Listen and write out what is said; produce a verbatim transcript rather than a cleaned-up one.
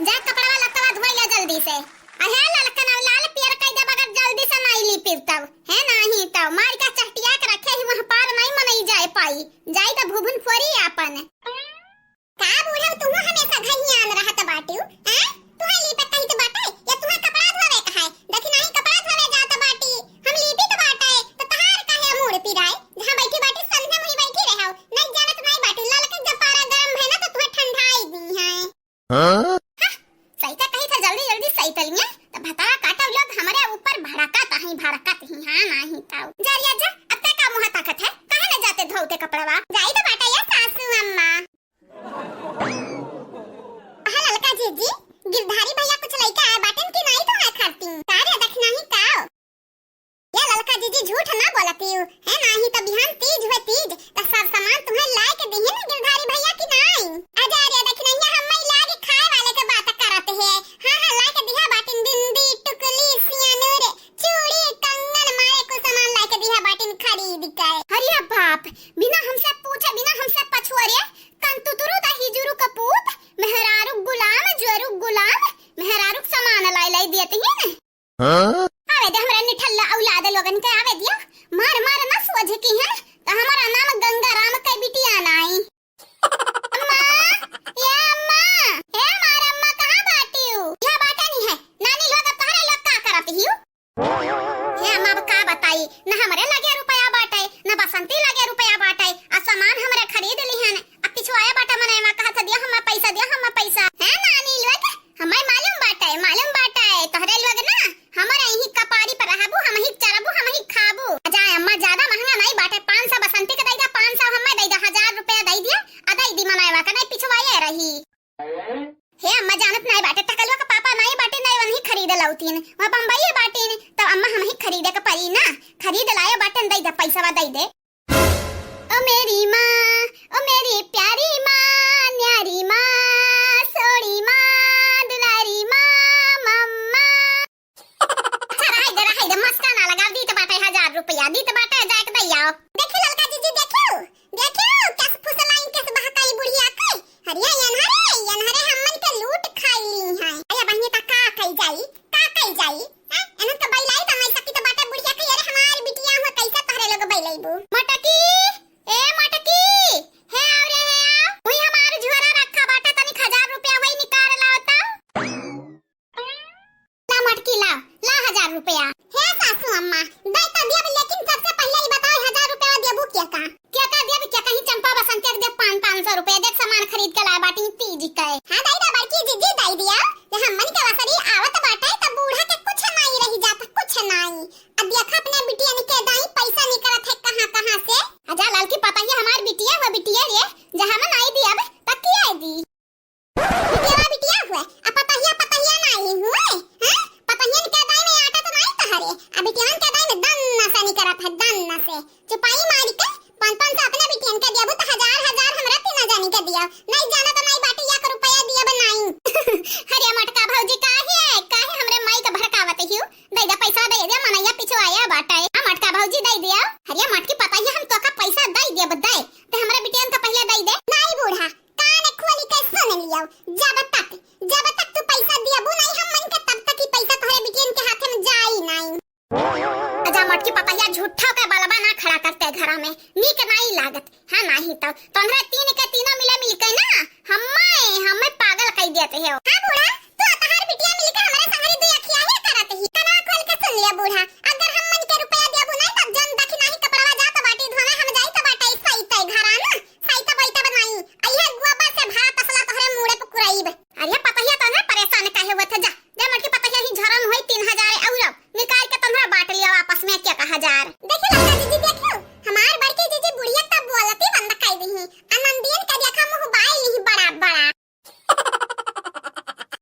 जा कपड़वा लत्तवा धोइ ल्या जल्दी से। अहे ललकन, अब लाल पियर कइ देब अगर जल्दी से नाहीं लीपिब तब। हे नाहीं तब मारि का चहटिया के रखे ही वहाँ पार नाहीं मनई जाए पाई। जाई त भुभुन फोरी आपन। का बूढ़ा, तुहू हमेसा घहियान रहत बाटिउ, हैं? तुहैं लीपे कहित बाटे, या तुहैं कपड़ा धोवे कहाए? देखी नाहीं कपड़ा धोवे जात बाटी, हम लीपित बाटे, त तहार काहे मूड़ पिराए? जहाँ बैठी बाटी, संझे मुही बैठी रहउ। नाहीं जानत नाहीं बाटी, ललके जब पारा गरम भए ना, त तुहैं ठंडाई दीहैं। हाँ? हाँ, सही त कहित है, जल्दी जल्दी सही तलिया, त भतारा काटब लोग हमरे ऊपर भड़कत ही, भड़कत ही, हाँ नाहीं तउ। जा रिया जा, अब तै का मुँह ताकत है? काहे न जाते धोते कपड़वा? जाई त बाटे या सासू अम्मा। अहा ललका जीजी, गिरधारी भइया कुछ लइके आए बाटेन कि नाहीं तोहरे खातिर? का रे दखिनही का? या ललका जीजी झूठ ना बोलतिउ, है नाहीं त बिहान तीज हुए तीज, त सब सामान तुहैं लाइके दिहिन गिरधारी भइया कि नाहीं? अजा रे दखिनहिया हम्मई लागे खाए वाले के बात करत है। हाँ, हाँ, लाइके दिहा बाटिन बिंदी, टुकली, सियानुर, चूड़ी, कंगन मारे कुल सामान लाइके दिहा बाटिन खरीद के। अरे बाप, बिना हमसे पूछे, बिना हमसे पछुआरे, कंतुतुरु दही जुरु कपूत, मेहरारू गुलाम, जुअरू गुलाम, मेहरारू सामान लाई लाई देत ही न। हाँ? आवे दे हमरा निठल्ला औलाद लोगन के, आवे दिया, मार मार ना सोझ की है, त हमारा नाम गंगा राम के बिटिया नाई। अम्मा, ए अम्मा, ए हमार अम्मा कहाँ बाटिउ? यह बाटे नहीं है, नानी लोग अब तहरे लोग का करत हिउ? हे अम्मा, अब का बताई, न हमरे लगे रुपया बाटे, न बसंती लगे रुपया बाटे, आ सामान हमरे खरीद लिहन, आ पिछवाया बाटे मनैवा कहत दिया हम्मा पैसा, दिया हम्मा पैसा। हे नानी लोग, हम्मे मालूम बाटे, मालूम बाटे, तोहरे लोग ना हमरे यहीं कपारी पर रहबू, हमहीं चरबू, हमहीं खाबू। आ जा अम्मा, ज्यादा महंगा नाहीं बाटे, पाँच सौ बसंती के दइ दा, पाँच सौ हम्मे दइ दा, हजार रुपया दइ दिया, आ दइ दी मनैवा के, नाहीं पिछवाए रही। हे अम्मा, जानत नाई बाटे, टकलुआ के पापा नाई बाटे, नाई वनही खरीद लौतीन, वहाँ बम्बई बाटीन, तब अम्मा हमही खरीदे के परी ना, खरीद लाए बाटेन, दई दे, पैसवा दई दे। ओ मेरी माँ, ओ मेरी प्यारी माँ, न्यारी माँ, सोड़ी माँ, दुलारी माँ, मम्मा। अच्छा, रहाई दे, रहाई दे, मस्का ना लगाव, दीत बाटे हजार रुपया, दीत बाटे, जाए के दई आओ। देखी ललका जीजी, देखियो, देखियो, कैसे फुसलाई, कैसे बहकाई बुढ़िया के। अरे, एन्हरे, एन्हरे हम्मन के लूट खाई ली हैं। अरे, बहिनी, त का कई जाई, का कई जाई? हैं? एन्हन के बैलाई त मैं सकी त बाटे बुढ़िया के, अरे, हमार बिटिया हुआ, कैसे तोहरे लोग बैलैबू? मटकी, ए मटकी, हे आओ रे, हे आओ। वही हमार झोरा रखा बाटे, तनिक हजार रुपया वही निकाल लाओ त। ला मटकी ला, ला हजार रुपया। हे सासू अम्मा, दे त देब, लेकिन सबसे पहिले ई बताओ, हजार रुपया देबू के का? के का देब, के कहीं चंपा बसंतिया के देब पाँच, पाँच सौ रुपया, देख सामान खरीद के लाए बाटी तीज के। हाँ, दे दे बड़की जीजी, दे दिया। जे हम्मन के वसरी आवत बाटे, त बूढ़ा के कुछ नाई रही जात, कुछ नाई। अब देखा अपने बिटियन के दाई पैसा निकलत है कहाँ, कहाँ से। अच्छा, ललकी पतहिया हमार बिटिया हुआ, बिटिया रे, जे हम नाई दियब, त के दी? बिटिया बिटिया हुए, आ पतहिया पतहिया नाई हुए, हैं? पतहियन के दाई में आटा तो नाई तहरे, आ बिटियन के दाई में दन्ना से निकरत है, दन्ना से। चुपाई मारी के, पाँच पाँच सौ अपने बिटियन के दियबू, तो हजार हजार हमरा तीन जानी के दिया। नाई जाना तो नाई बाटी, एक रुपया दियब नाई। अरे मटका भौजी, काहे, काहे हमरे माई के भड़कावत हियो? दे दे पैसा, दे दे, मनैया पिछवाया बाटे। आ मटका भौजी, दे दिया। अरे मटकी पतहिया, हम तोका पैसा दे देब, दे। ते हमरे बिटियन का पहिले दे दे। नाई बूढ़ा, कान खोली के सुन लियो, जब तक, जब तक तू पैसा दियबू नाई हम्मन के, तब तक ई पैसा तोहरे बिटियन के हाथे में जाई नाई। अजा मटकी पतहिया, झूठा के बलबा ना खड़ा करते घरा में, नीक नाई लागत। हाँ, नाई तो तोहरे तीन के तीनों मिले मिल के ना हम्मे, हम्मे पागल कई देते हो। हाँ बूढ़ा,